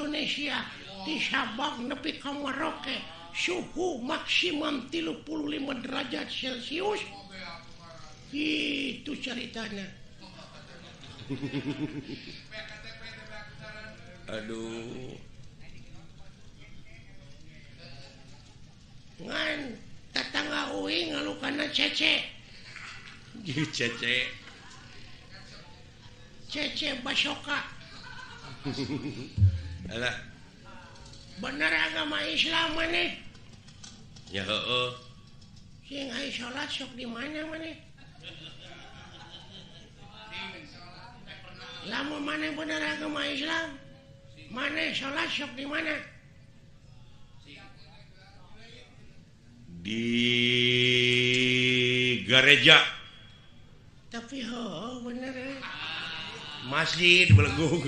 Indonesia di Sabang nepi ka Merauke suhu maksimum 35 derajat Celcius. Itu ceritanya. Aduh. Ngan tetangga uing ngalukana cece. Cece. Cece Basoka. Alah. Bener agama Islam maneh? Ya heueuh. Sing ai salat sok di mana maneh? Lamun maneh bener agama Islam, maneh salat sok di mana? Di gereja. Tapi heueuh bener. Masjid belegung.